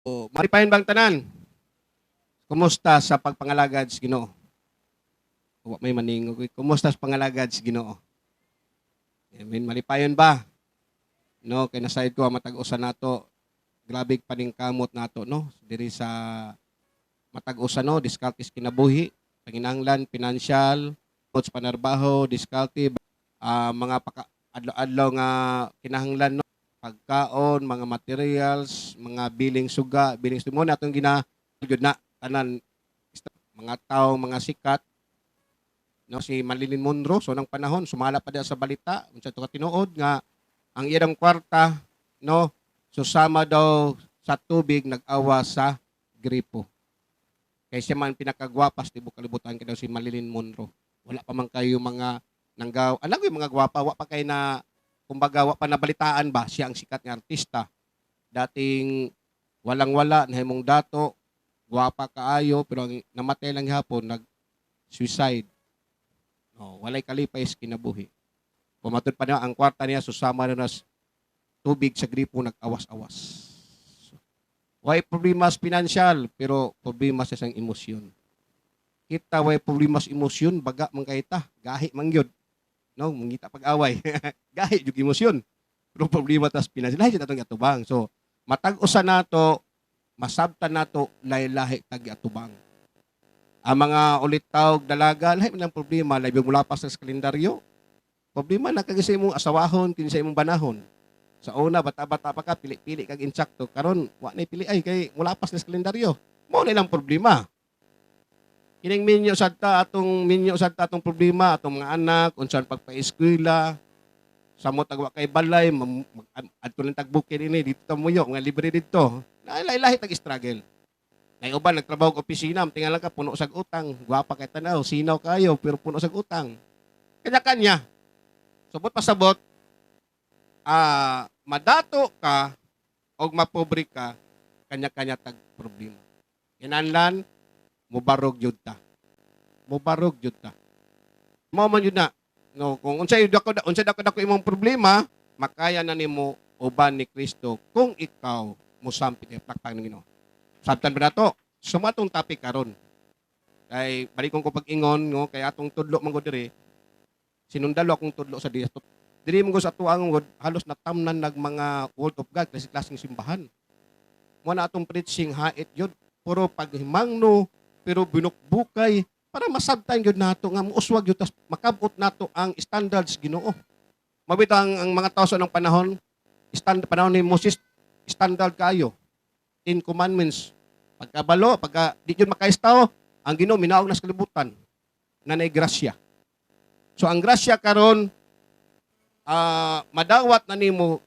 So, malipayon bang tanan? Kumusta sa pagpangalagad sa Ginoo? Wa may maningog. Kumusta sa pangalagad sa Ginoo? Amen. Malipayon ba? No, kay nasayod ko matag usa nato grabe paningkamot nato, no, diri sa matag usa, no, diskarte sa kinabuhi, panginahanglan financial, sa panarbaho, diskarte, mga paka adlaw-adlaw nga kinahanglan, no, pagkaon, mga materials, mga biling suga, biling mo na atong gina gyud na tanan, mga tao, mga sikat, no, si Marilyn Monroe, so nang panahon sumala pa sa balita unsa to ka tinuod nga ang iyang kwarta, no, susama daw sa tubig nag-awa sa gripo. Kay siya man pinakagwapa sa tibok kalibutan kay daw si Marilyn Monroe. Wala pa man kayo mga nanggaw, alam ko yung mga gwapa, wa pa kay na kumbaga wa pa nabalitaan ba siya ang sikat nga artista. Dating walang-wala, nahimong dato, gwapa kaayo, pero ang namatay lang hapon nag suicide. No, walay kalipay sa kinabuhi. Pumatod pa niya ang kwarta niya susama na tubig sa gripo nag-awas-awas. Way problema sa financial, pero problema sa isang emosyon. Kita way problema sa emosyon, baga man kay ta, gahi man gyud. No, mangita pag-away. Gahi jud emosyon. Pero problema tas financial, lahi atong atubang. So, matag usa nato, masabtan nato lahi-lahi tag atubang. Ang mga ulitaw dalaga, lahi man ang problema, lahi mula pa sa kalendaryo. Problema na kag sa imong asawahon, kini sa imong banahon. Sa una, bata-bata pa ka, pili-pili kag insakto. Karon, wa na pili ay kay mulapas na sa kalendaryo. Mao na ilang problema. Kining minyo sad ta atong minyo sad ta atong problema, atong mga anak, unsa pagpa-eskwela, samot tag wa kay balay, adto lang tag bukid ini dito ta muyo nga libre didto. Lahi-lahi tag struggle. Nay uban nagtrabaho og opisina, tingala ka puno sag utang, gwapa kay tanaw, sinaw kayo pero puno sag utang. Kanya-kanya. Subot pasabot, madato ka og mapobre ka, kanya-kanya tag problema. Kinahanglan mubarog jud ta. Mubarog jud ta. Mao man jud na. No, kung unsay dako dako imong problema, makaya na nimo uban ni Kristo kung ikaw mosampit kay plakpak ng Ginoo. Sabtan ba nato? Sumatong topic karon. Kay balikon ko pag-ingon, no, kay atong tudlo man gud diri. Sinundalo akong tudlo sa dito. Diri mo sa tuang gud halos natamnan nag mga Word of God, klase-klaseng simbahan. Mo na atong preaching hait yun. Puro paghimangno, pero binukbukay para masabtan gyud nato nga muuswag gyud tas makabot nato ang standards Ginoo. Mabita ang mga tao sa ng panahon, stand panahon ni Moses, standard kayo. Ten Commandments. Pagkabalo, pagka di yun makaestaw, ang Ginoo minaog na sa kalibutan na nay grasya. So ang grasya karon, madawat na nimo,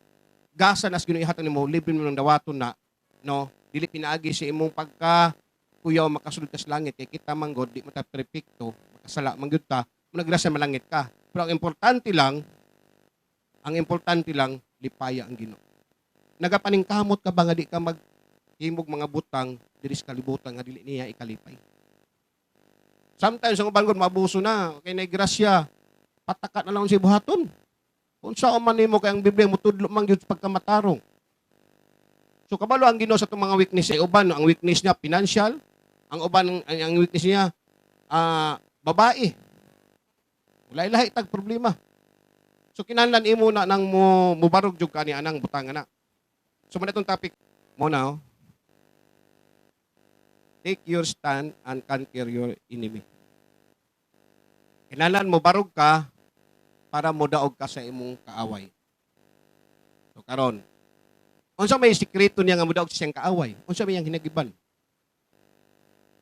gasa na sa Ginoo ihatag nimo, libre mo ng dawaton na, no, dili pinaagi sa imong pagka kuyaw makasulod ka sa langit kay kita man god di man ta perpekto, makasala man gyud ta, mo grasya malangit ka. Pero ang importante lang lipaya ang Ginoo. Nagapaningkamot ka ba nga di ka maghimog mga butang diri sa kalibutan nga dili niya ikalipay? Sometimes ang uban gud mabuso na kay nay grasya, pataka na lang si buhaton. Unsa man nimo kay ang Biblia motudlo man gyud pagkamatarong. So kabalo ang Ginoo sa itong mga weakness sa uban, no? Ang weakness niya financial, ang uban ang weakness niya babae. Lahi-lahi tag problema. So kinahanglan imo na nang mo mubarog jud kani anang butangan na. So man itong topic mo na, oh. Take your stand and conquer your enemy. Kinahanglan mo barog ka para modaog ka sa imong kaaway. So karon, unsa may sikreto niya nga modaog sa siyang kaaway? Unsa may iyang hinagiban?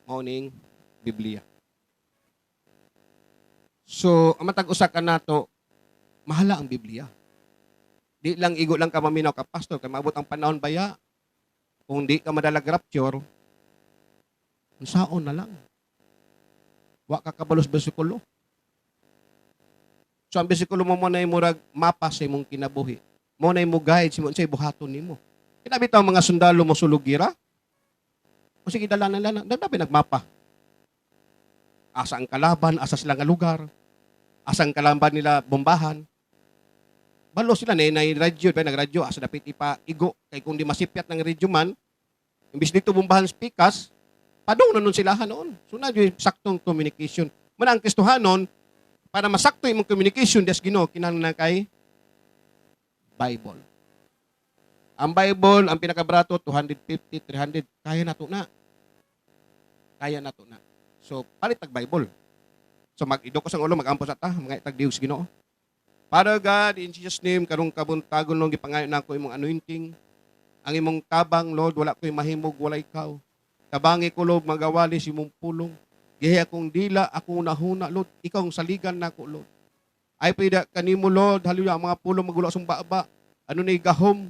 Mao ning Biblia. So, ang matag usa ka nato, mahala ang Biblia. Di lang igo lang ka maminaw ka pastor kay maabot ang panahon baya kung di ka madalag rapture, unsaon na lang. Wa ka kabalos bersikulo. So ang bersikulo mo mo na murag mapa sa imong kinabuhi. Mo na mo guide sa imong unsay buhaton nimo. Kinabi ang mga sundalo mo sulugira. O sige dala na lang, dala nagmapa. Asa ang kalaban, asa sila nga lugar. Asa ang kalaban nila bombahan. Balo sila na radyo, ba nagradyo asa dapit ipa igo kay kung di masipyat ng radyo man. Imbis dito bombahan sa pikas, padung na nun sila noon. So na yung saktong communication. Muna ang Kristohanon, para masakto imong communication des Ginoo, kinahanglan kay Bible. Ang Bible, ang pinakabarato, 250, 300, kaya na to na. Kaya na to na. So, palit tag Bible. So, mag-ido ko sa ulo, mag-ampo sa ta, mga itag Diyos Ginoo. Father God, in Jesus' name, karong kabuntagon, Lord, gipangayo nako imong anointing. Ang imong tabang, Lord, wala ko'y mahimog, wala ikaw. Tabangi ko, Lord, magawali sa imong pulong. Gihi akong dila, akong nahuna, Lord. Ikaw ang saligan nako, Lord. Ay pwede kanimo, Lord, hallelujah, ang mga pulong magula sa baba. Ano ni gahom?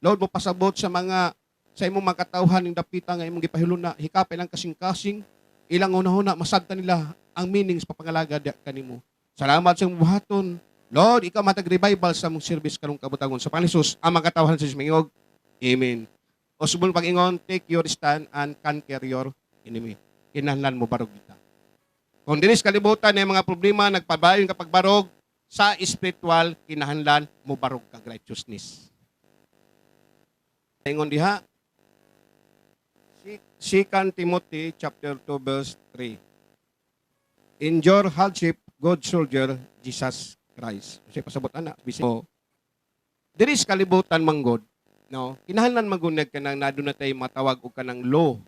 Lord, mo pasabot sa mga sa imong mga katawhan ng dapita nga imong gipahiluna, hikapay lang kasing-kasing, ilang unahuna, masagta nila ang meanings papangalagad kanimo. Salamat sa imong buhaton. Lord, ikaw matag revival sa mong service karong kabuntagon. Sa pangalan ni Jesus, ang mga katawhan sa Diyos mangingog. Amen. O subol pag-ingon, take your stand and conquer your enemy. Kinahanglan mo barog kita. Kung dinis kalibutan na mga problema, nagpabayon kapag barog, sa spiritual, kinahanglan mo barog kag righteousness. Ingon diha, 2 Timothy chapter 2 verse 3. Endure hardship, good soldier, Jesus Christ. Kasi pasabot ana, bisi. So, diri sa kalibutan manggod, no? Kinahanglan magunag kanang naduna tay matawag og kanang law.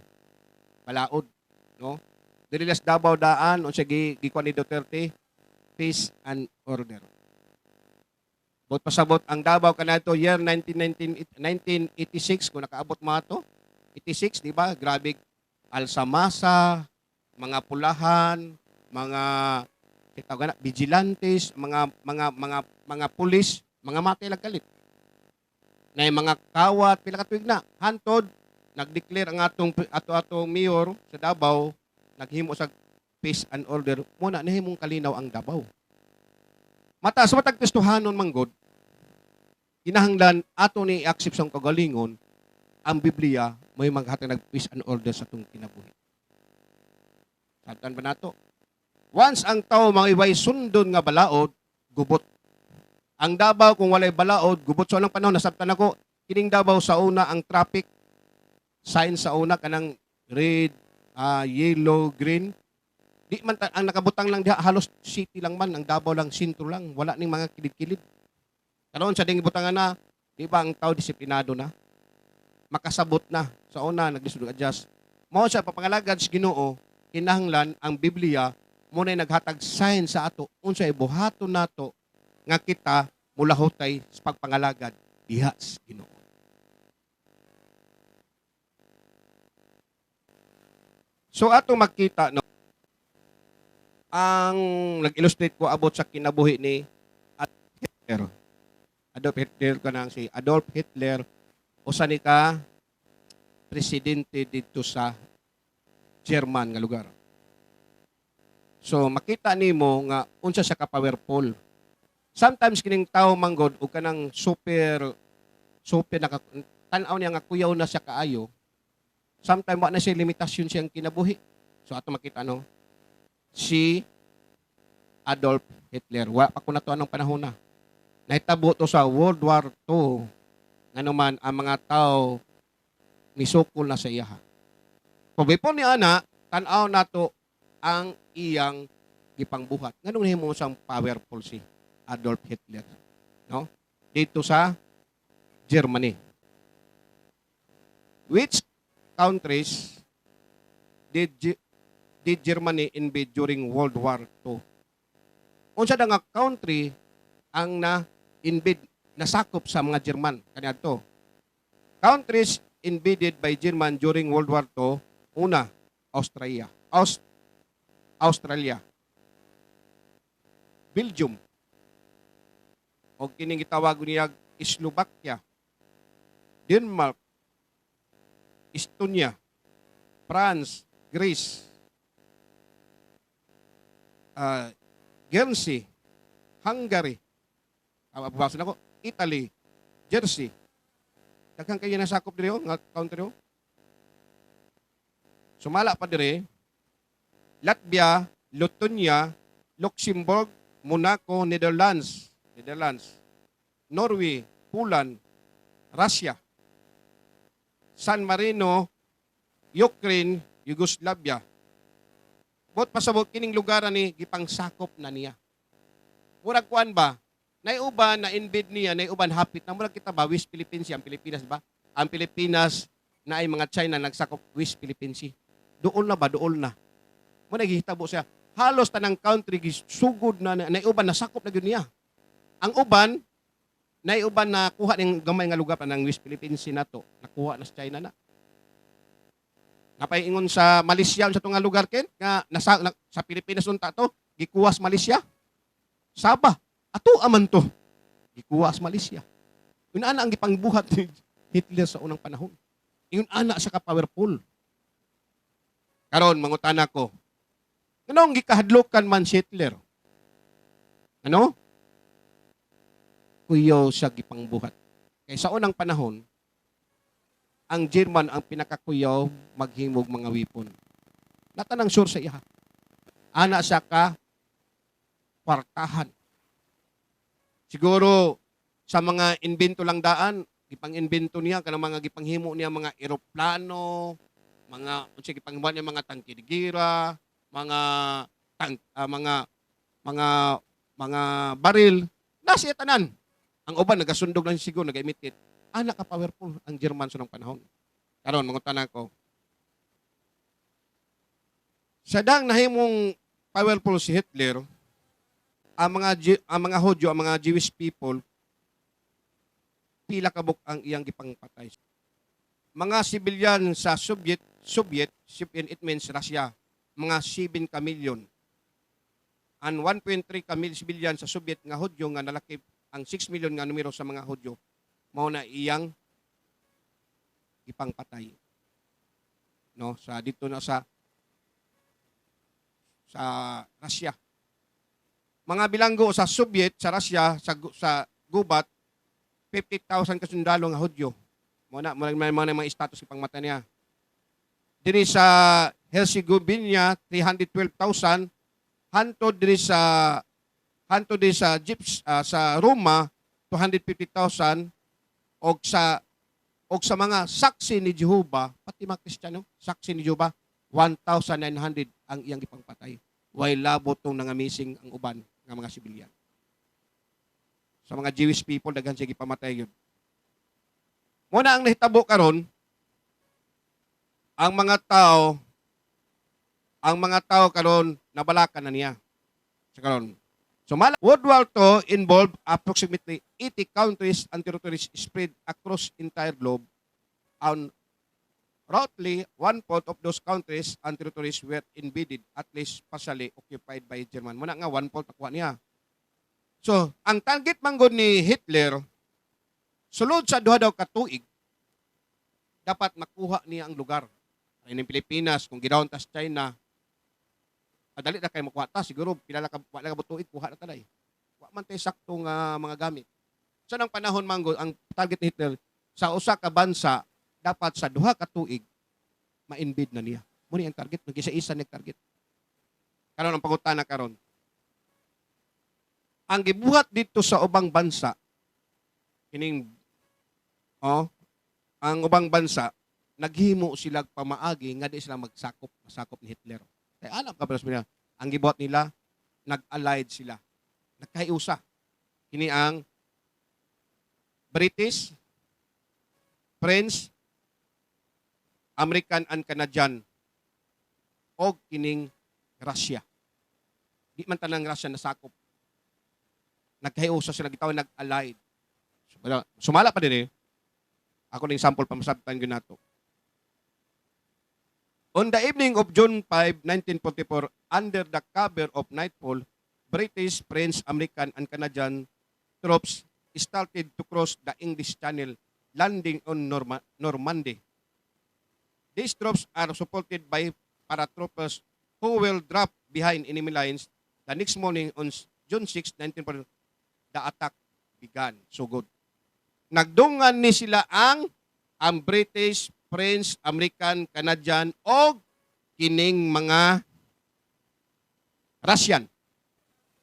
Balaod, no? Diri las Davao daan unsa gi gikuan ni Duterte, peace and order. Bot pasabot ang Davao kanato year 1919 1986 kung nakaabot mo ato. 86, di ba? Grabe alsamasa, mga pulahan, mga kitawag na vigilantes, mga pulis, mga matay lang kalit. Na yung mga kawat pila ka tuig na hantod nagdeclare ang atong ato atong mayor sa Davao, naghimo sa peace and order mo na nahimong kalinaw ang Davao. Mata sa matag Kristohanon manggod, kinahanglan ato ni i-accept sa kagalingon ang Biblia may maghatag nag peace and order sa atong kinabuhi. Sabtan ba nato? Once ang tao mga iway sundon nga balaod, gubot. Ang Davao kung walay balaod, gubot. Sa unang panahon nasabtan ako kining Davao sa una ang traffic sign sa una kanang red, yellow, green. Di man ang nakabutang lang diha halos city lang man, ang Davao lang sentro lang, wala ning mga kilid-kilid. Karon sa ding butangan na, di ba ang tao disiplinado na? Makasabot na. Sa una naglisod adjust. Mao siya papangalagad sa Ginoo, kinahanglan ang Biblia mo na naghatag sign sa ato unsay buhaton nato nga kita mulahutay sa pagpangalagad diha sa Ginoo. So ato makita, no, ang nag-illustrate ko about sa kinabuhi ni Adolf Hitler. Adolf Hitler kanang si Adolf Hitler usa ni ka presidente dito sa German nga lugar. So makita nimo nga unsa siya ka powerful. Sometimes kining tao manggod og kanang super super naka tan-aw niya nga kuyaw na siya kaayo. Sometimes wa na siya limitasyon siyang kinabuhi. So ato makita, no, si Adolf Hitler. Wa pa ko nato anong panahon na. Nahitabo to sa World War II. Ngano man ang mga tao misukol na sa iyaha. Kung before ni ana, tan-aw nato ang iyang gipangbuhat. Nganong nahimo siyang powerful si Adolf Hitler, no? Dito sa Germany. Which countries did Germany invade during World War II? Unsa da nga country ang na-invade, nasakop sa mga German kaniadto? Countries invaded by German during World War II, una, Australia. Australia. Belgium. O kining gitawag niya Slovakia. Denmark, Estonia, France, Greece, Guernsey, Hungary, babasa na ko, Italy, Jersey. Daghan kayo nasakop diri oh, nga country oh. Sumala pa dire, Latvia, Lithuania, Luxembourg, Monaco, Netherlands, Norway, Poland, Russia, San Marino, Ukraine, Yugoslavia. Buot pasabot, kining lugar ni gipangsakop na niya. Murag kuan ba? Nay uban na invade niya, nay uban hapit na. Murag kita ba, West Philippines Sea, ang Pilipinas ba? Ang Pilipinas na ay mga China nagsakop West Philippine Sea. Dool na ba? Dool na. Mo nagihitabo siya. Halos tanang country gisugod na, nay uban nasakop na gyud niya. Ang uban, nay uban na kuha ning gamay nga lugar pa ng West Philippine Sea nato, nakuha na sa China na. Napay-ingon sa Malaysia sa tunga lugar ken nga nasa na, sa Pilipinas unta to, gikuha sa Malaysia. Sabah, ato aman to. Gikuha sa Malaysia. Yun ana ang gipangbuhat ni Hitler sa unang panahon. Yun ana sa ka-powerful. Karon mangutana ko. Nganong gikahadlokan man si Hitler? Ano? Kuyaw siya gipangbuhat. Kay sa unang panahon, ang German ang pinakakuyaw maghimog mga weapon. Natanang sure sa iya. Ana siya ka kwartahan. Siguro sa mga invento lang daan, gipang-invento niya kanang mga gipanghimo niya mga eroplano, mga unsa gipanghimo niya, mga tangke de gera, mga tank, mga baril, nasa tanan. Ang uban nagasundog lang siguro, nag-imitate. Ana ka powerful ang German sa nang panahon. Karon mangutana ko. Sa dang nahimong powerful si Hitler, ang mga Hudyo, ang mga Jewish people, pila kabuk ang iyang gipangpatay? Mga civilian sa Soviet, it means Russia, mga 7 ka milyon. And 1.3 ka million civilian sa Soviet nga Hudyo nga nalakip ang 6 million nga numero sa mga Hudyo mao na iyang gipangpatay. No, sa dito na sa Russia. Mga bilanggo sa Soviet, sa Russia, sa gubat, 50,000 ka sundalo nga Hudyo. Mo na mga status ipangmata niya. Diri sa Herzegovina, 312,000. Hantod diri sa Gyps, sa Roma, 250,000 og sa mga Saksi ni Jehova, pati mga Kristiyano, Saksi ni Jehova, 1,900 ang iyang gipangpatay. Way labot tong nangamising ang uban nga mga sibilyan. Sa mga Jewish people, daghan siya gipamatay yun. Muna ang nahitabo karon, ang mga tao karon nabalakan na niya. Sa karon. So World War II involved approximately 80 countries and territories spread across entire globe. And roughly one-fourth of those countries and territories were invaded, at least partially occupied by German. Muna nga one-fourth nakuha niya. So, ang target manggod ni Hitler, sulod sa 2 daw ka tuig, dapat makuha niya ang lugar. Ay, ng Pilipinas, kung gidawon tas China, madali na kayo makuha ta. Siguro, pila ka, wala ka tuig, kuha na taday. Wa man tay sakto nga mga gamit. Sa nang panahon manggod, ang target ni Hitler, sa usa ka bansa, dapat sa 2 ka tuig, ma-invade na niya. Muni ang target, nag-isa-isa niya target. Karon ang pangutana karon. Ang gibuhat dito sa ubang bansa, kining oh, ang ubang bansa naghimo sila pamaagi nga di sila magsakop, masakop ni Hitler. Kay alam ka ba nila, ang gibuhat nila, nag-allied sila. Nagkaiusa. Kini ang British, French, American and Canadian og kining Russia. Di man tanang Russia nasakop. Nagkaiusa sila, gitawag nag-allied. Sumala pa din eh. Ako ning sample pa masabtan gyud nato. On the evening of June 5, 1944, under the cover of nightfall, British, French, American, and Canadian troops started to cross the English Channel, landing on Normandy. These troops are supported by paratroopers who will drop behind enemy lines. The next morning on June 6, 1944, the attack began. So good. Nagdungan ni sila ang British, French, American, Canadian og kining mga Russian.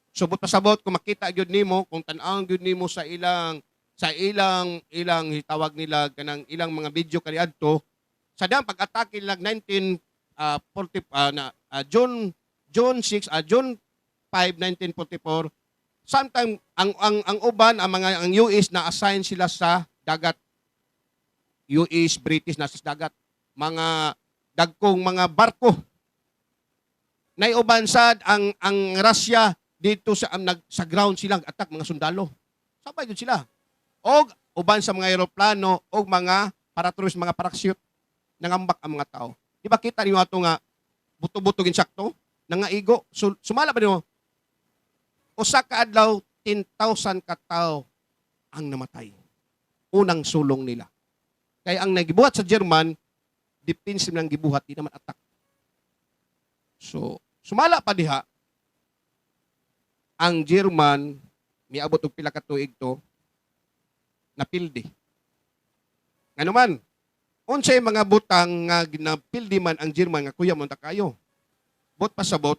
Subot pasabot kung makita gyud nimo, kung tan-awon gyud nimo sa ilang ilang tawag nila kanang ilang mga video kaniadto. Sa dihang pag-atake lag 1940 na June June 6, June 5, 1944, sometime ang uban, ang mga ang US na assign sila sa dagat. US, British nasa sa dagat. Mga dagkong mga barko. Naiuban sad ang Russia dito sa sa ground sila attack mga sundalo. Sabay jud sila. Og uban sa mga eroplano og mga paratroopers, mga parachute, nangambak ang mga tao. Di ba kita niyo ato nga buto-buto ginsakto nangaigo? Sumala pa nimo, usa ka adlaw 10,000 ka tawo ang namatay. Unang sulong nila. Kay ang nagibuhat sa German, defensive lang gibuhat, di naman attack. So, sumala pa diha, ang German, miabot og pila ka tuig to, napildi. Ngano man, unsay mga butang nga ginapildi man ang German nga kuya mo ta kayo? Bot pasabot,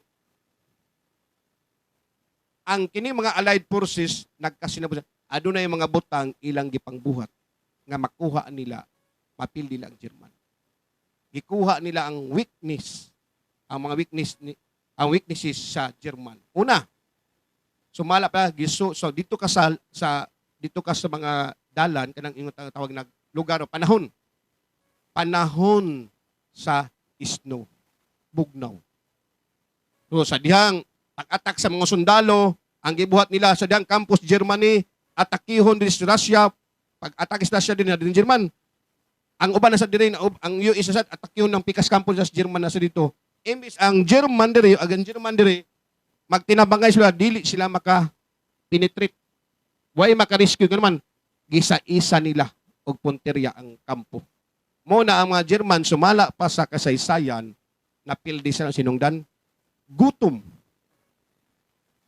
ang kini mga Allied forces nagkasinabot, adunay mga butang ilang gipangbuhat nga makuha nila, mapildi nila ang German. Gikuha nila ang weakness, ang mga weakness ni ang weaknesses sa German. Una, sumala pa giso so dito ka sa dito ka sa mga dalan kanang ingon tawag na lugar o panahon. Panahon sa snow, bugnaw. So sa dihang pag-attack sa mga sundalo, ang gibuhat nila sa dihang campus Germany, atakihon din sa Russia, pag-atake sa Russia din na din German. Ang uban na sa diri ang US sa atakihon ng pikas campus sa German na sa dito. Imbis ang German diri, ang German diri magtinabangay sila, dili sila maka penetrate. Way maka-rescue man, gisa-isa nila og punteriya ang kampo. Mo na ang mga German, sumala pa sa kasaysayan, napildi sila sinungdan gutom.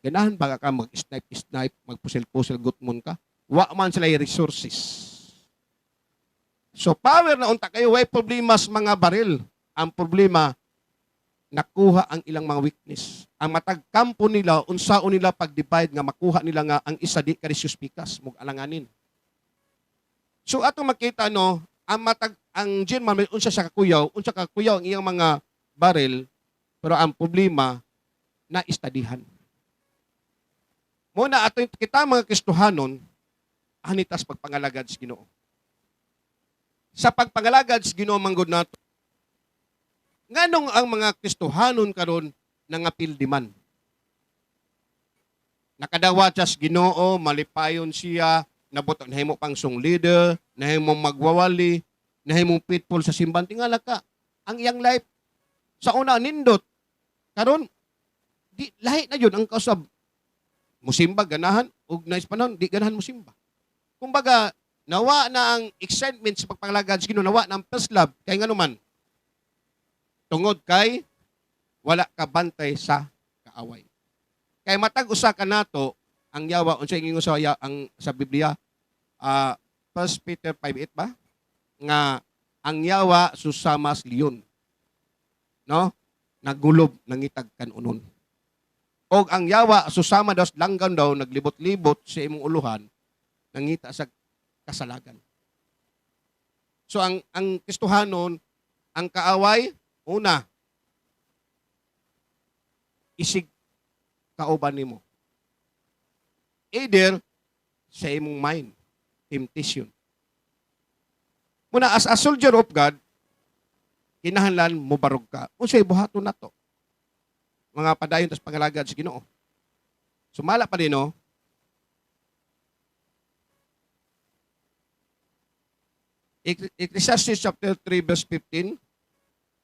Ganahan ba ka mag-snipe snipe, magpusil-pusil, gutmon ka? Wa man sila yung resources. So power na unta kayo, way problema sa mga baril. Ang problema, nakuha ang ilang mga weakness. Ang matag kampo nila, unsaon nila pag-divide nga makuha nila nga ang isa di ka pikas, mug alanganin. So atong makita, no, ang matag ang German may unsa kakuyaw ang iyang mga baril, pero ang problema na istadihan. Muna ato kita mga Kristohanon anitas pagpangalagad sa Ginoo. Sa pagpangalagad sa Ginoo manggod nato, nganong ang mga Kristohanon karon nangapildi man? Nakadawat siya sa Ginoo, malipayon siya, nabot nahimo pang song leader, nahimong magwawali, nahimong faithful sa simbahan. Tingala ka, ang iyang life sa una nindot. Karon di lahi na yun ang kausab. Musimba ganahan ug nice panahon di ganahan musimba. Kumbaga nawa na ang excitement sa pagpangalagad sa Ginoo, nawa na ang first love kay ngano man, tungod kay wala ka bantay sa kaaway. Kay matag usa ka nato ang yawa, unsa ingon sa ang sa Biblia, 1 Peter 5:8 ba nga ang yawa susamas leon, no, nagulob nangitag kanunon. Og ang yawa susama daw langgam daw naglibot-libot sa imong uluhan nangita sa kasalagan. So ang Kristohanon, ang kaaway una isig kauban nimo. Either sa imong mind, temptation. Muna as a soldier of God, kinahanglan mo barog ka. Unsay buhaton nato? Mga padayon tas pangalagad sa Ginoo. Sumala pa din, no? Ecclesiastes chapter 3 verse 15,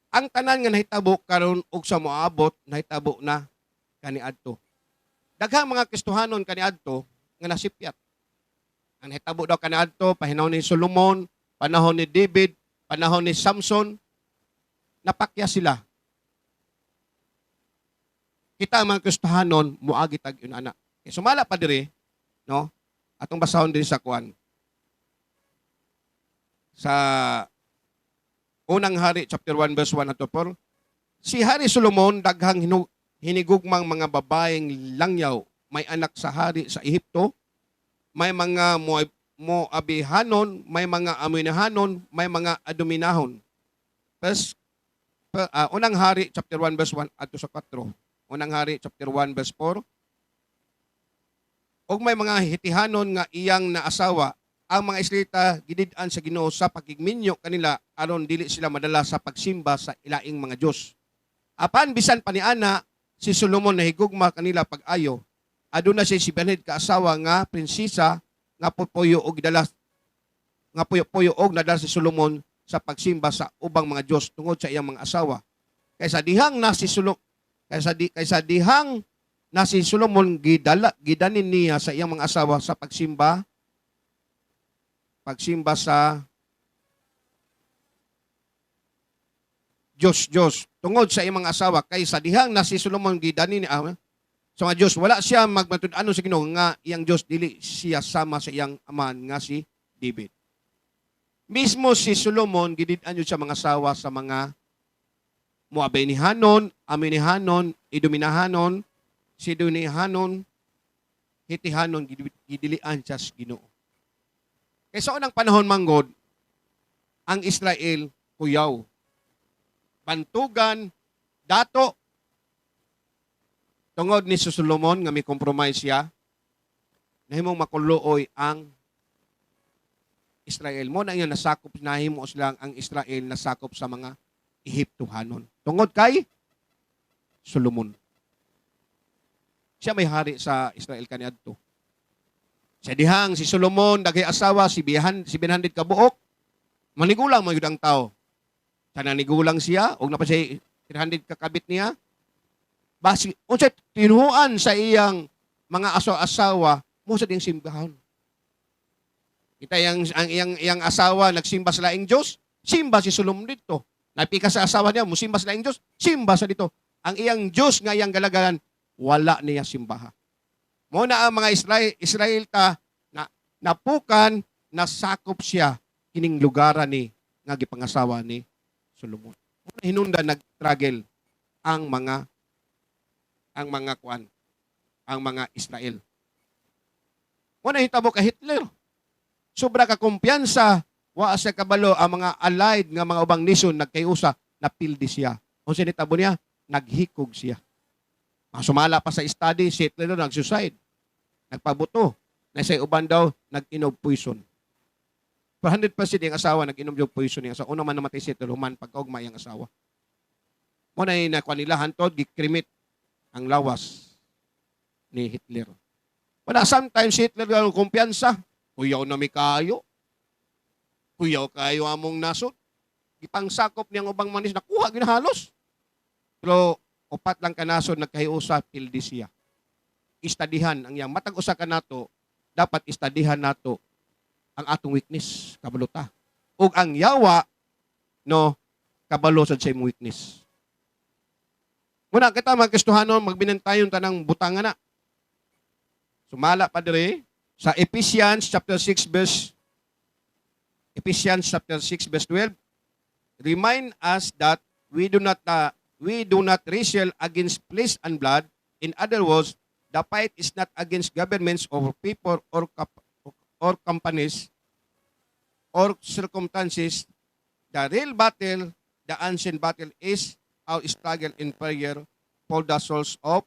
ang tanan nga nahitabo karon ug sa moabot nahitabo na kaniadto. Daghang mga Kristohanon kaniadto nga nasipyat. Ang nahitabo daw kaniadto panahon ni Solomon, panahon ni David, panahon ni Samson, napakya sila. Kita ang mga Kristohanon moagi tag yun ana. Kay sumala pa diri, no? Atong basahon diri sa kuan. Sa Unang Hari chapter 1 verse 1 to 4, si Hari Solomon daghang hinigugmang mga babaeng langyaw, may anak sa hari sa Ehipto, may mga Moabihanon, may mga Amonahanon, may mga Adominahon. First, Unang Hari chapter 1 verse 1 adto sa 4. Unang Hari chapter 1 verse 4. Ug may mga Hitihanon nga iyang naasawa. Ang mga Israelita gidid-an sa Ginoo sa pakigminyo kanila aron dili sila madala sa pagsimba sa ilaing mga Dios. Apan bisan pa niana, si Solomon nahigugma kanila pag-ayo. Aduna siya 700 ka asawa nga prinsesa nga pupuyo og gidala nga puyo-puyo og nadala si Solomon sa pagsimba sa ubang mga Dios tungod sa iyang mga asawa. Kaysa dihang na si Solomon gidala gidanin niya sa iyang mga asawa sa pagsimba sa Diyos Diyos tungod sa iyang mga asawa. Kaysa dihang na si Solomon gidanin niya sa mga Diyos, wala siya magmatud-anon sa Ginoo nga iyang Diyos, dili siya sama sa iyang amahan nga si David. Mismo si Solomon gidid-an yun sa mga asawa sa mga Moabenihanon, Aminihanon, Iduminahanon, Sidonihanon, Hitihanon, gidilian siya sa Ginoo. Kaya sa unang panahon manggod, ang Israel kuyaw. Bantugan, dato, tungod ni Solomon nga may compromise siya, nahimong makuluoy ang Israel. Mo na nga nasakop, nahimo silang ang Israel nasakop sa mga Ehiptohanon. Tungod kay Solomon. Siya may hari sa Israel kaniadto. Sa dihang si Solomon daghay asawa si bihan 700 ka buok, manigulang man gyud ang tao. Sa nanigulang siya og napa siya 300 ka kabit niya. Basi unsa tinuan sa iyang mga asawa-asawa mo sa diyang simbahan. Kita yang ang iyang asawa nagsimba sa laing Dios, simba si Solomon dito. Napika sa asawa niya, musimba sa laing Dios, simba sa dito. Ang iyang Dios nga iyang galagalan, wala niya simbaha. Mo na ang mga Israelita na napukan, nasakop siya kining lugaran ni nga gipangasawa ni Solomon. Mo na hinungdan nag-struggle ang mga kuan, ang mga Israel. Mo na hitabo ka Hitler. Sobra ka kumpiyansa, wa siya kabalo ang mga allied nga mga ubang nasyon nagkayusa, napildi siya. Unsa nitabo niya? Naghikog siya. Sumala pa sa study, si Hitler daw nag-suicide. Nagpabuto. Na sa uban daw, nag-inom poison. 100% yung asawa, nag-inom yung poison yung asawa. Una man namatay si Hitler, human pagkaugma yung asawa. Mo na yung nakuha nila, hantod, gikrimit ang lawas ni Hitler. Wala, sometimes si Hitler ang kumpiyansa. Kuyaw na mi kayo. Kuyaw kayo among nasod. Gipangsakop niyang ubang manis, nakuha ginahalos. Pero upat lang ka nasod nagkahiusa, pildi siya. Istadihan ang iyang matag usa ka nato, dapat istadihan nato ang atong weakness, kabalo ta. Ug ang yawa no kabalo sad sa imong weakness. Muna kita mga Kristohanon, magbinantayon tanang butangan na. Sumala pa dire sa Ephesians chapter 6 verse 12, remind us that we do not wrestle against flesh and blood. In other words, the fight is not against governments or people or companies or circumstances. The real battle, the ancient battle, is our struggle in prayer for the souls of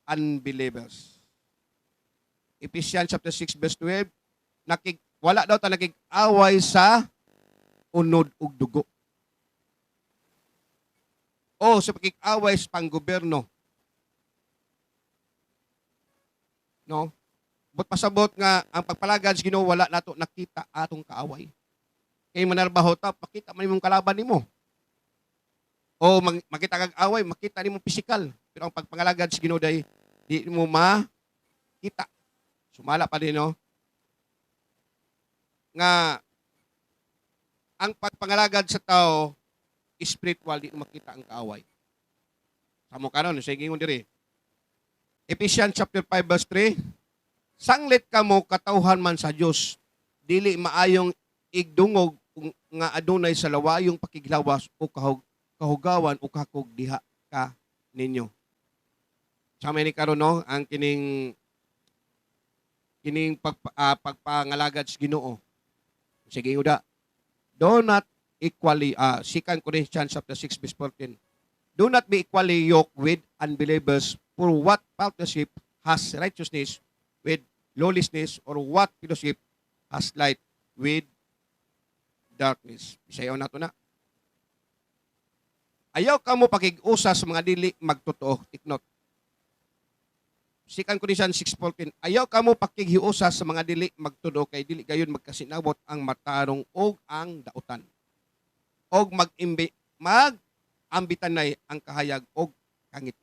unbelievers. Ephesians chapter 6 verse 12, wala daw ta nakig-away sa unod ug dugo. O sa pakig-away sa panggobyerno. No? But pasabot nga ang pagpalagad sa Ginoo, wala nato nakita atong kaaway. Kay manarbaho ta, pakita man imong kalaban nimo. O makita kag away, makita nimo pisikal. Pero ang pagpangalagad sa Ginoo day di mo makita. Sumala pa din, no? Nga ang pagpangalagad sa tao spiritual, di mo makita ang kaaway. Samo karon sa ingon diri. Ephesians chapter 5 verse 3, sanglit kamo katawhan man sa Dios, dili maayong igdungog nga adunay sa lawayong pakiglawas o kahugawan o kakog diha ka ninyo. Sa ni karon, no, ang kining kining pagpangalagad sa Ginoo. Sige uda. Do not equally, 2 Corinthians chapter 6 verse 14. "Do not be equally yoked with unbelievers, for what partnership has righteousness with lawlessness, or what fellowship has light with darkness?" Bisayaon nato na. Ayaw kamo pakig-usa sa mga dili magtotoo. Take note. 2 Corinthians 6:14. Ayaw kamo pakighiusa sa mga dili magtotoo kay dili gayon magkasinabot ang matarong og ang dautan. Og mag-imbi mag ambitanay ang kahayag og kangit.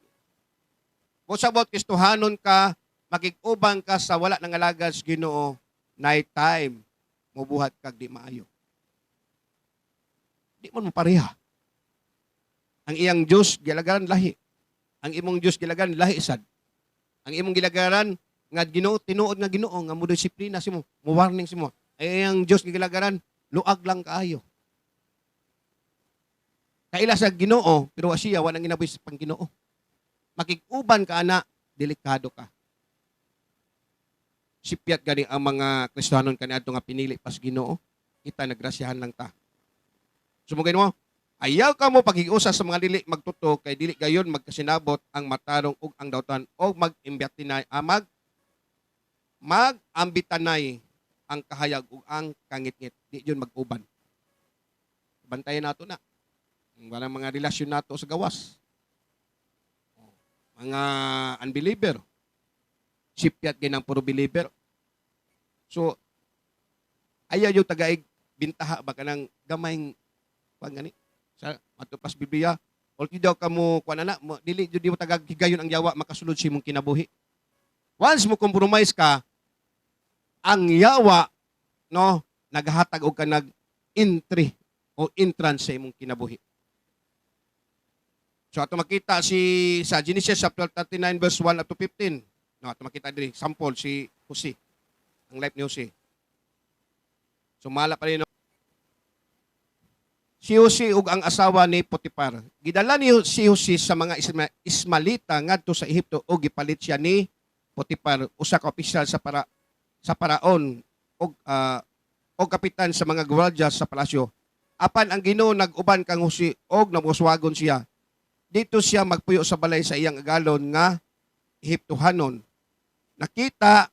Kung sabot Kristohanon ka, makig-uban ka sa wala nangalagad sa Ginoo, night time, mubuhat kag di maayo. Di mo pareha. Ang iyang Diyos gilagaran lahi. Ang imong Diyos gilagaran lahi sad. Ang imong gilagaran nga Ginoo, tinuod nga Ginoo nga mo disiplina si mo, mo warning si mo. Ay ang Diyos gilagaran luag lang kaayo. Kaila sa Ginoo pero siya wa nang ginabuhi sa pang Ginoo. Makig-uban ka ana, delikado ka. Sipyat gani ang mga Kristohanon kaniadto nga pinili pas Ginoo. Kita nagrasyahan lang ta. Sumugay mo, ayaw ka mo paghiusa sa mga dili magtotoo kay dili gayon magkasinabot ang matarong ug ang dautan og mag-imbiyatinay mag mag-ambitanay ang kahayag ug ang kangitngit. Di yun mag-uban. Bantayan nato na. Walang mga relasyon nato sa gawas. Mga unbeliever. Sipyat ginang puro believer. So, ayaw yung tagaig bintaha ba kanang gamayng kuan gani sa matupas Biblia. Ulti daw kamo kuan ana mo, dili jud di mo tagag higayon ang yawa makasulod sa imong kinabuhi. Once mo compromise ka, ang yawa, no, naghatag og kanag entry o entrance sa imong kinabuhi. So ato makita si sa Genesis chapter 39 verse 1 up to 15. No, ato makita diri sample si Jose. Ang life ni Jose. So mala pa rin, no? Si Jose ug ang asawa ni Potifar. Gidala ni si Jose sa mga Ismaelita ngadto sa Ehipto ug gipalit siya ni Potifar, usa ka opisyal sa paraon og kapitan sa mga gwardiya sa palasyo. Apan ang Ginoo nag-uban kang Jose og nabuswagon siya. Dito siya magpuyo sa balay sa iyang agalon nga Ehiptohanon. Nakita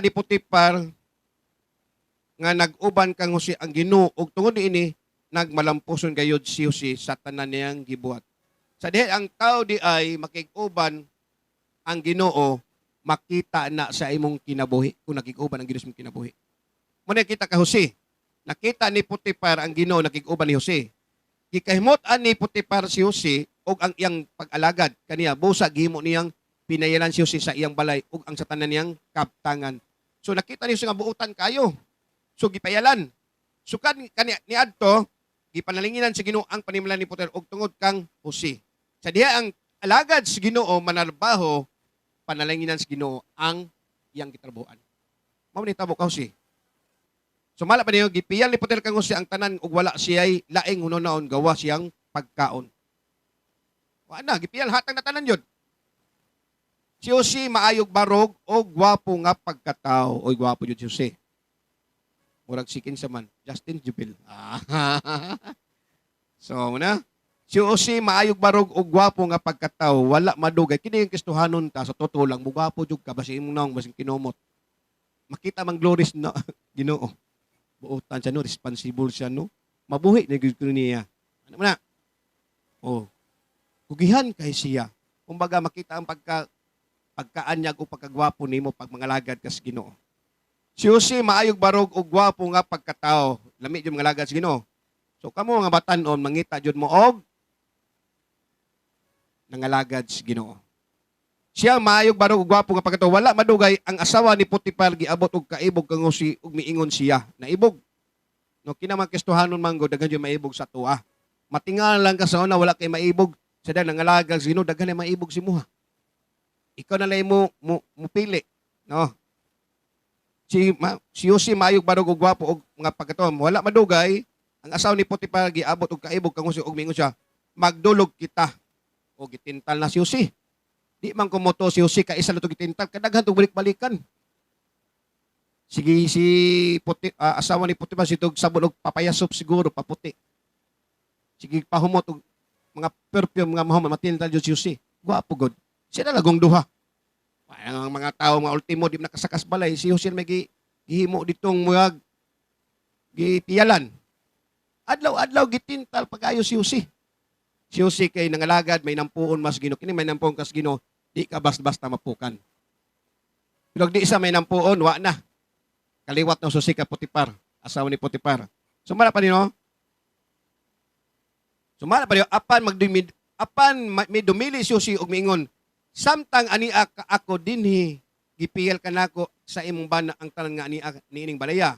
ni Potifar nga nag-uban kang Jose ang Ginoo ug tungod niini nagmalampuson gayud si Jose sa tanan niyang gibuhat. Sa diha ang tao di ay makig-uban ang Ginoo, makita na sa imong kinabuhi kung nakig-uban ang Ginoo sa imong kinabuhi. Muna kita ka Jose. Nakita ni Potifar ang Ginoo nakig-uban ni Jose. Gikahimot-an ni Potifar si Jose og ang iyang pag-alagad kaniya, busa gihimo niyang pinayalan si Jose sa iyang balay ug ang sa tanan niyang kaptangan. So nakita niyo siya nga buutan kayo. So gipayalan. So kan kani niadto gipanalinginan sa Ginoo ang panimalay ni Potifar og tungod kang Jose. Sa diha ang alagad sa Ginoo manarbaho, panalanginan sa Ginoo ang iyang gitrabuhan. Mao ni tabo ka Jose. So mala pa niyo, gipiyal ni Potifar kang Jose ang tanan ug wala siya'y laing hunonaon gawa siyang pagkaon. Wa na gipiyal, hatag na tanan yun. Si Jose maayog barog o gwapo nga pagkatao. Oy, gwapo jud si Jose. Murag si kinsa man, Justin Jubil. So muna, si Jose maayog barog o gwapo nga pagkatao, wala madugay. Kini yung Kristohanon ta sa totoo lang, mugwapo jud ka basin imong naong basin kinomot. Makita mang glories na Ginoo. Buotan siya, no, responsible siya, no. Mabuhi na gyud niya. Ano man na? Oh. Kugihan kay siya. Kumbaga makita ang pagkaanyag o pagkagwapo nimo pag mangalagad ka sa Ginoo. Si Jose maayog barog og gwapo nga pagkatao. Lami jud mangalagad sa Ginoo. So kamo nga batan-on, mangita jud mo og nangalagad sa Ginoo. Siya maayog barog og gwapo nga pagkatao. Wala madugay ang asawa ni Potifar giabot og kaibog kang Jose ug miingon siya. Naibog. No, kinamang Kristohanon man gud, daghan jud maibog sa tuwa. Matingal lang ka sa una, wala kay maibog. Sa dahil nangalagad sa Ginoo, daghan na maibog si muha. Ikaw na lang mo mupili, no? Si Jose maayog barog og gwapo og mga pagkatao. Wala madugay ang asawa ni Potifar giabot og kaibog kang Jose ug miingon siya, "Magdulog kita." O gitintal na si Jose. Di man kumoto si Jose kay isa lang to gitintal, kadaghan to balik-balikan. Sige, si puti, asawa ni Potiphar si tug sabon og papaya soap siguro paputi. Sige pahumot og mga perfume nga mahumot matintal jud si Jose. Gwapo gud. Sila lagong duha. Ang mga tao nga ultimo di nakasakas balay, si Jose may gihimo ditong murag gipiyalan. Adlaw-adlaw gitintal pag-ayo si Jose. Si Jose kay nangalagad, may nampuon mas Ginoo. Kini may nampuon kas Ginoo, di ka basta-basta mapukan. Pero di isa may nampuon, wa na. Kaliwat ng Jose ka Potiphar, asawa ni Potiphar. Sumala pa nino? Sumala pa nino, apan magdumid, apan may dumili si Jose og miingon, samtang ania ka ako dinhi, gipiyal ka nako sa imong bana ang tanan nga ania niining balaya.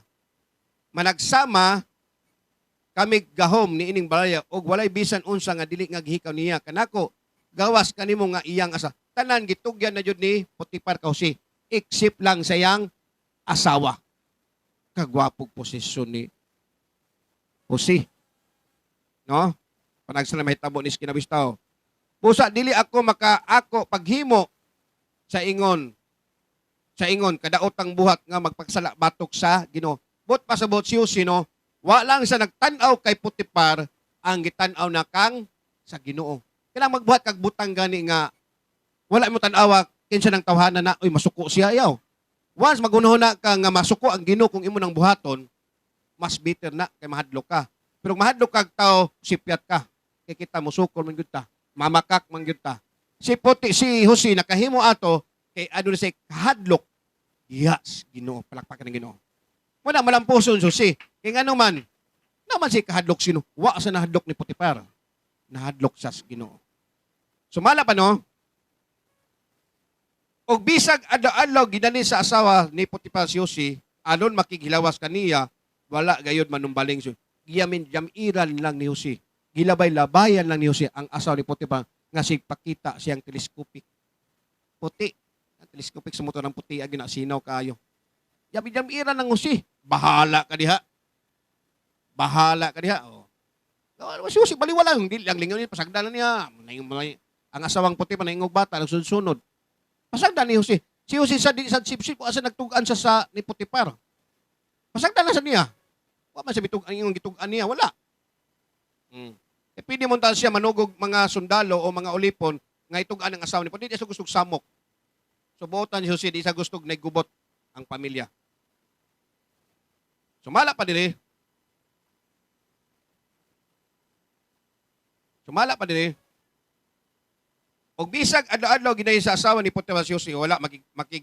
Managsama kami gahom niining balaya og walay bisan unsa nga dili nga gihikaw niya kanako gawas kanimo nga iyang asa. Tanan gitugyan na jud ni Potiphar ka Jose, except lang sa iyang asawa. Kagwapog posisyon ni Jose. No? Panagsala mahitabo ni kinabistao. Busa dili ako makaako paghimo sa ingon kadaotang buhat nga magpagsala batok sa Ginoo. But pasabot si Jose, no, wa lang sa nagtan-aw kay Potiphar, ang gitan-aw na kang sa Ginoo. Kailangan magbuhat kag butang gani nga wala mo tan-awa kinsa nang tawhana na, uy, masuko siya ayaw. Once magunahuna ka nga masuko ang Ginoo kung imo nang buhaton, mas bitter na kay mahadlok ka. Pero kung mahadlok kag tao, sipyat ka. Kay kita musukol man gyud ta, mamakak man gyud ta. Si Jose nakahimo ato kay aduna say kahadlok. Yes, Ginoo, palakpakan ng Ginoo. Wala malampuson si Jose. Kay ngano man, naman si kahadlok sino? Wa sa nahadlok ni Potiphar. Nahadlok sa Ginoo. Sumala pa, no? Og bisag adlaw-adlaw gidani sa asawa ni Potiphar si Jose, aron makighilawas kaniya, wala gayod manumbaling siya. Giyamin jamiran lang ni Jose. Gilabay-labayan lang ni Jose ang asawa ni Potiphar nga sigpakita siyang telescopic. Puti. Ang telescopic sa motor ng puti agi na sinaw kayo. Jami-jamiran lang Jose. Bahala ka diha. Bahala ka diha. Oh. Si Jose baliwala lang dili lang lingon ni pasagdan na niya. Ang asawang puti pa naingog bata nagsunod-sunod. Pasagdan ni Jose. Si Jose sa di sa sipsip asa nagtug-an sa ni Potiphar. Pasagdan na sa niya. Wa man sa bitug-an yung gitug-an niya, wala. E pwede mo siya manugog mga sundalo o mga ulipon nga itug-an ang asawa ni Potiphar. Di siya gustog samok. Subutan si Jose, di siya gustog naggubot ang pamilya. Sumala pa diri. Sumala pa diri. Og bisag adlaw-adlaw ginayon sa asawa ni Potiphar si Jose, wala makig, makig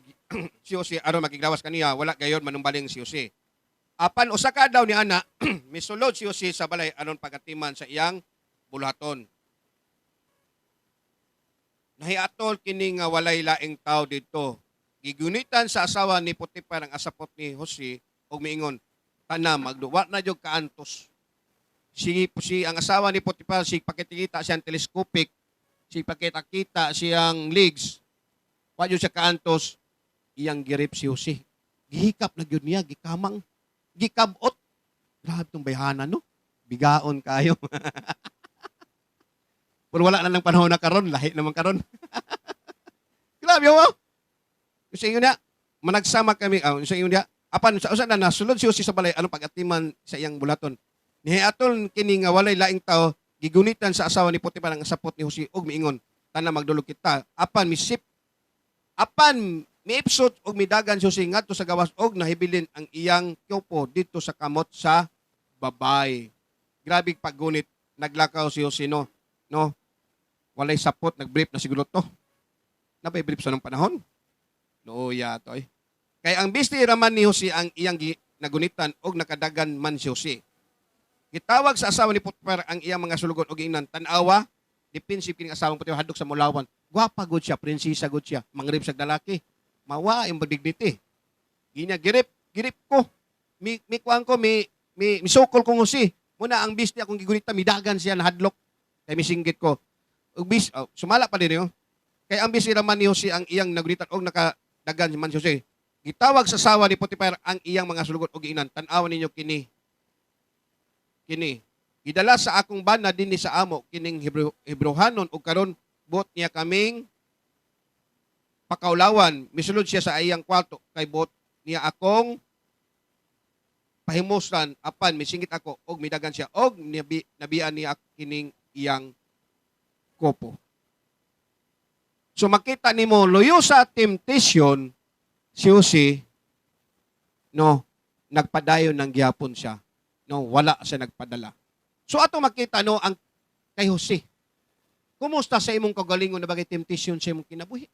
si Jose aron makiglawas kaniya, wala gayon manumbaling si Jose. Apan usa ka adlaw ni ana, misulod si Jose sa balay aron pagatiman sa iyang buluhaton. Nahiatol kini nga walay laing tao didto. Gigunitan sa asawa ni Potiphar ang asapot ni Jose og miingon, "Tana magduwa na jud kaantos." Si ang asawa ni Potiphar si pakitikita siyang telescopic, si pakita-kita siyang legs. Wa jud siya kaantos, iyang girip si Jose. Gihikap na gyud niya, gikamang, gikabot. Grabe tong bayhana, no? Bigaon kayo. Pero wala na lang panahon na karon, lahi naman karon. Grabe oh. Sa inyo niya, managsama kami, sa inyo niya, apan sa usa na nasulod si Jose sa balay anong pag-atiman sa iyang bulaton. Nihiatol kini nga walay laing tao, gigunitan sa asawa ni Potiphar ang sapot ni Jose og miingon, "Tana magdulog kita." Apan misip apan miipsot og midagan si Jose ngadto sa gawas og nahibilin ang iyang kyopo dito sa kamot sa babay. Grabe paggunit, naglakaw si Jose, no. No. Walay sapot, nagbrief na siguro to. Nabay brief sa nung panahon. Nooya to eh. Kay ang bisti raman ni Jose ang iyang nagunitan og nakadagan man si Jose. Gitawag sa asawa ni Potiphar ang iyang mga sulugon og ingnan, "Tan-awa, defensive kining asawang Potiphar hadlok sa mulawan. Gwapa gud siya, prinsesa gud siya, mangrip sa lalaki. Mawa ang dignity." Ginya girip, girip ko. Mi kuan ko, mi misukol ko Jose. Muna ang bisti akong gigunita, midagan siya nahadlok. Kay misinggit ko. Og bis, oh, sumala pa din yo. Kay ang bisti raman ni Jose ang iyang nagunitan og nakadagan man si Jose. Gitawag sa asawa ni Potiphar ang iyang mga sulugon og giingnan, "Tan-awa ninyo kini. Kini gidala sa akong bana dinhi sa amo kining Hebreohanon ug karon buot niya kaming pakaulawan. Misulod siya sa iyang kwarto kay buot niya akong Pahimuslan apan misingit ako og midagan siya og nabian niya kining iyang kopo. So makita nimo, luyo sa temptation si Jose, no, nagpadayon ng gihapon siya. No, wala siya nagpadala. So ato makita, no, ang kay Jose. Kumusta sa imong kagalingon na bagay temptation sa imong kinabuhi?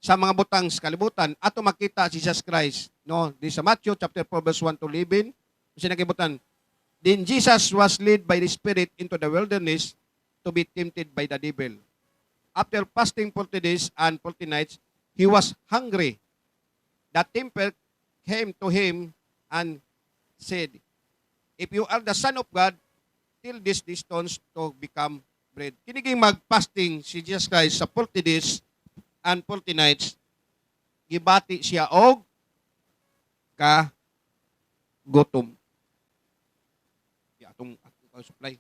Sa mga butang sa kalibutan, ato makita si Jesus Christ, no, di sa Matthew chapter 4 verse 1 to 11, kasi nagibutan, "Then Jesus was led by the Spirit into the wilderness to be tempted by the devil. After fasting 40 days and 40 nights, he was hungry. The tempter came to him and said, 'If you are the Son of God, tell these stones to become bread.'" Kiniging mag-fasting si Jesus Christ sa 40 days and 40 nights, gibati siya og ka gutom. Ya, atong supply.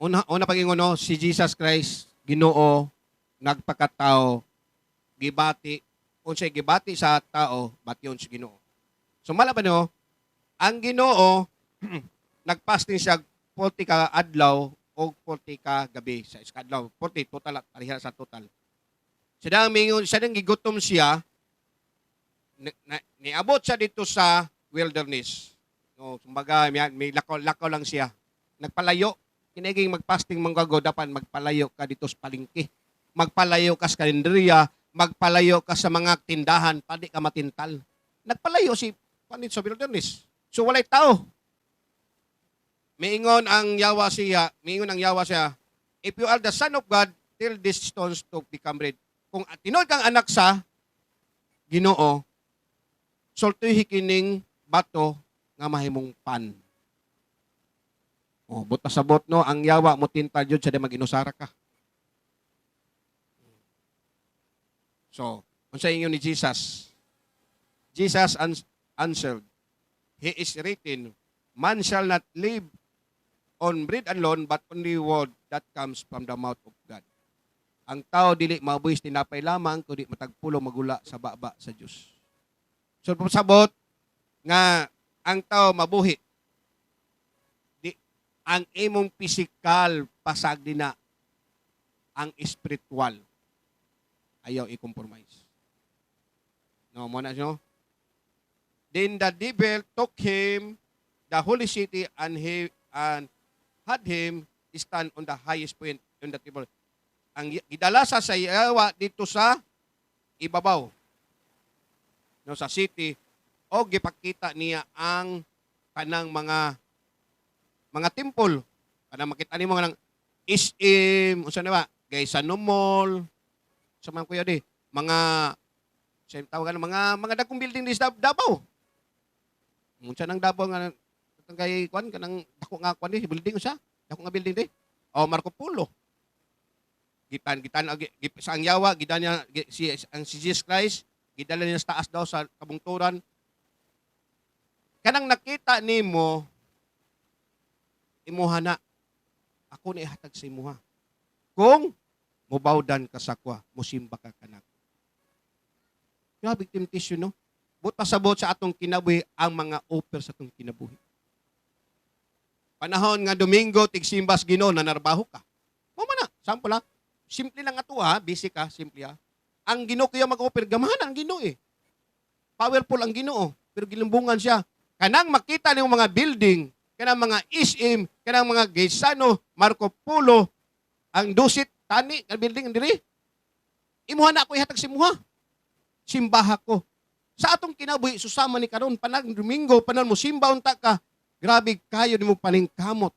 Una pag-ingon, no, si Jesus Christ, Ginoo, nagpakatao, gibati, unsay gibati sa tao, bation sa Ginoo. So mala ba, no, ang Ginoo nagfasting siya 40 ka adlaw o 40 ka gabi sa isa ka adlaw, 40 total, pareha sa total. Siya mingon, siya nang gigutom siya, niabot siya dito sa wilderness. No, kumbaga may lakaw, lakaw lang siya. Nagpalayo. Kiniging magfasting manggago, dapat magpalayo ka dito sa palengke. Magpalayo ka sa karinderya, magpalayo ka sa mga tindahan, padi ka matintal. Nagpalayo si panit sa wilderness. So walay tao. Miingon ang yawa siya, "If you are the Son of God, tell these stones to become bread." Kung tinuod kang anak sa Ginoo, sultihi kining bato nga mahimong pan. Oh, buta sabot, no, ang yawa mo tintal jud sa di mag-inusara ka. So, unsa ingon ni Jesus? Jesus answered, "It is written, 'Man shall not live on bread alone, but only word that comes from the mouth of God.'" Ang tao dili mabuhi sa tinapay lamang, kundi matag pulong magula sa baba sa Dios. So, pasabot nga ang tao mabuhi di ang imong pisikal, pasag din na ang spiritual, ayaw i-compromise. No, mo na no? Then the devil took him the holy city and had him stand on the highest point on the temple. Ang gidala sa yawa dito sa ibabaw. No, sa city o gipakita niya ang kanang mga temple. Kanang makita nimo nga ng SM, unsa na ba? Gaisano Mall. Sa mga kuya di, mga sa tawagan mga mga dagkong building di sa Davao. Unsa nang Davao nga kay kuan kanang dako nga kuan di building, unsa? Dako nga building di. Oh, Marco Polo. Gitan gitan sa ang yawa gidan niya si ang si Jesus Christ, gidala niya sa taas daw sa kabungturan. Kanang nakita nimo, imuha na. Ako na ihatag sa imuha kung mubawdan ka sa kwa, musimba ka kanak. Grabe temptation, no? But pasabot sa atong kinabuhi ang mga offer sa atong kinabuhi. Panahon nga Domingo, tigsimbas Ginoo, nanarbaho ka. Mo man na, sample ha. Simple lang ato ha, busy ka, simple ha. Ang Ginoo kaya mag-offer, gamahan ang Ginoo eh. Powerful ang Ginoo, pero gilumbungan siya. Kanang makita nimo mga building, kanang mga SM, kanang mga Gaisano, Marco Polo, ang Dusit Thani, ang building diri. Imuha na ako ihatag sa imuha. Simbaha ko. Sa atong kinabuhi, susama ni karon panag Domingo, panan mo simba unta ka, grabe kayo nimo paningkamot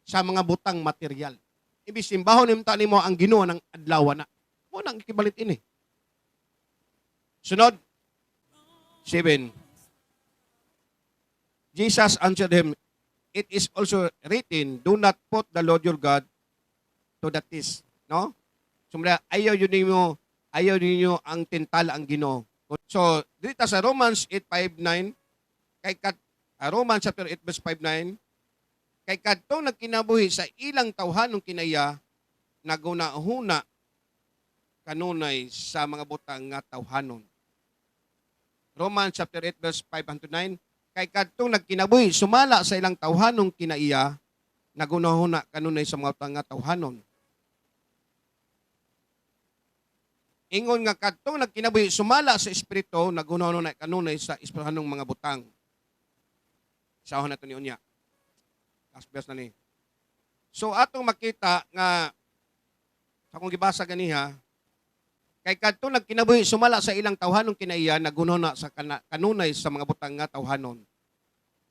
sa mga butang material. Ibig simbahon nimo ta nimo ang Ginoo ng adlaw na. Mo nang ikibalit ini. Sunod, 7. Jesus answered him, "It is also written, 'Do not put the Lord your God to the test.'" No? So, mula, ayaw ninyo ang tintal ang Ginoo. So, dito sa Romans 8:5-9, kay kat, Romans chapter 8 verse 5-9, kay kadtong nagkinabuhi sa ilang tawhanong kinaiya, naguna-huna kanunay sa mga butang nga tawhanon. Romans chapter 8 verse 5 to 9, kay kadtong nagkinabuhi sumala sa ilang tawhanong kinaiya, nagunahuna kanunay sa mga butang nga tawhanon. Ingon nga kadtong nagkinabuhi sumala sa espiritu, nagunahuna kanunay sa espirituhanong mga butang. Sahon nato ni unya. Last verse na ni. So atong makita nga sa akong gibasa ganiha, kay kadtong nagkinabuhi sumala sa ilang tawhanong kinaiya, nagunahuna sa kanunay sa mga butang nga tawhanon.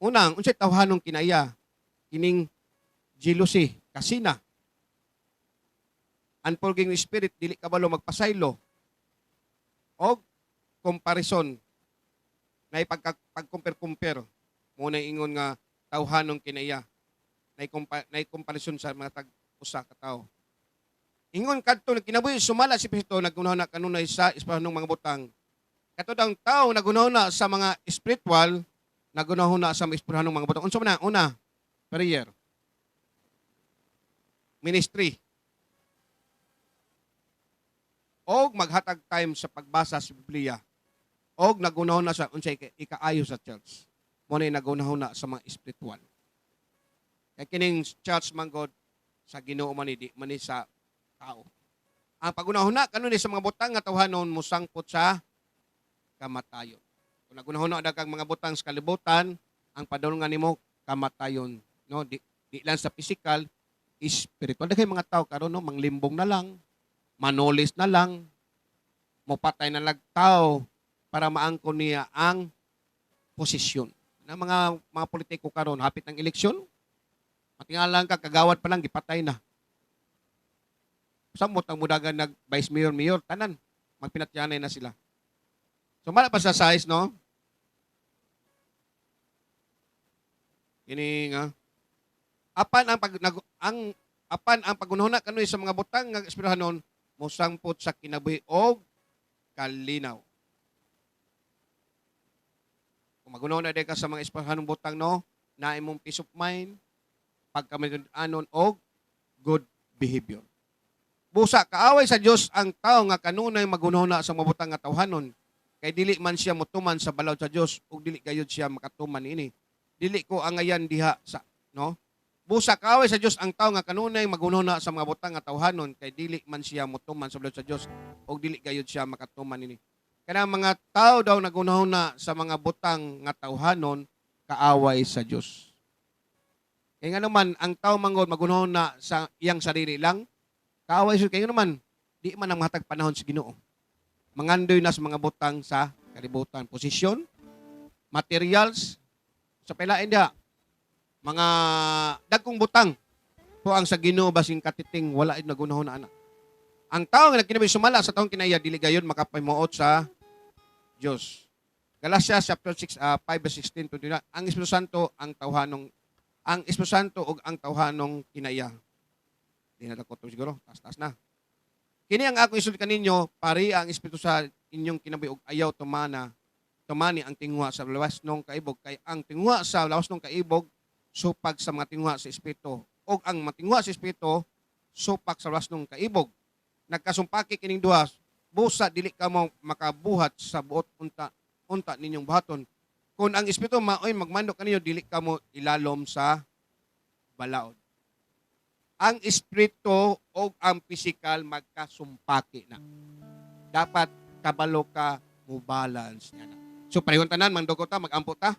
Unang, unsay tawhanong kinaiya? Kining jealousy, kasina. Unforgiving spirit, dili kabalo magpasaylo. Og comparison, na pag-compare-compare, muna ingon nga tawhanong kinaiya, na comparison sa mga tag-usa ka tawo. Ingon kadto nagkinabuhi sumala si Kristo, nagunahuna kanunay sa espirituhanong mga butang. Kato ang tao nagunahuna sa mga spiritual, nagunahuna sa mga espirituhanong mga butang. Unsa man na? Una, prayer. Ministry. Og maghatag time sa pagbasa sa Biblia. Og nagunahuna sa unsay ikaayo sa church. Mo na nagunahuna sa mga spiritual. Kay kining church man God sa Ginoo man ni, di man ni sa tao. Ang pagunahuna kanunay sa mga butang nga tawhanon mosangpot sa kamatayon. Kung nagunahuna na kang mga butang sa kalibutan, ang padulngan nimo kamatayon, no? Di lang sa physical, spiritual. Daghay mga tao karon, no, manglimbong na lang, manolis na lang, mopatay na lang tao para maangkon niya ang posisyon. Na mga politiko karon hapit ng eleksyon, matingalang ka kagawad pa lang gipatay na. Samot ang mudagan nag vice mayor, mayor, tanan magpinatyanay na sila. So mala pa sa size, no? Kini nga apan ang pag nag, ang apan ang pagunahuna kanoy sa mga butang nga espirituhanon mosangpot sa kinabuhi og kalinaw. Kung magunahuna day ka sa mga espirituhanong butang, no, na imong peace of mind, pagkamayod-anon og good behavior. Busa kaaway sa Dios ang tao nga kanunay magunahuna sa mga butang nga tawhanon, kay dili man siya motuman sa balaod sa Dios ug dili gayud siya makatuman niini. Dili ko angayan diha sa, no. Busa kaaway sa Dios ang tao nga kanunay magunahuna sa mga butang nga tawhanon, kay dili man siya motuman sa balaod sa Dios ug dili gayud siya makatuman niini. Kanang mga tao daw nagunahuna sa mga butang nga tawhanon, kaaway sa Dios. Kay nga naman ang tao manggod magunahuna sa iyang sarili lang, kaaway sa kay nga naman di man ang mahatag panahon sa Ginoo. Mangandoy na sa mga butang sa kalibutan, posisyon, materials, sa pailain diha, mga dagkong butang. Po ang sa Ginoo basing katiting wala nagunahon na anak. Ang tao nga nagkinabuhi sumala sa taong kinaiya dili gayon makapahimuot sa Dios. Galatia chapter 6, 5 verse 16 to 29, ang Espiritu Santo ang tawhanong, ang Espiritu Santo ug ang tawhanong kinaiya. Di na ko siguro, taas-taas na. Kini ang ako isulti kaninyo, pari ang Espiritu sa inyong kinabuhi ug ayaw tumani ang tinguha sa lawas nung kaibog, kay ang tinguha sa lawas nung kaibog supag sa mga tinguha sa Espiritu, ug ang matinguha sa Espiritu supak sa lawas nung kaibog. Nagkasumpaki kining duha, busa dili ka mo makabuhat sa buot unta ninyong buhaton. Kung ang Espiritu maoy magmando kaninyo, dili ka mo ilalom sa balaod. Ang espiritu o ang physical magkasumpaki na. Dapat kabalo ka mo balance niya na. So parehong tanan, mangdugo ta, magampo ta.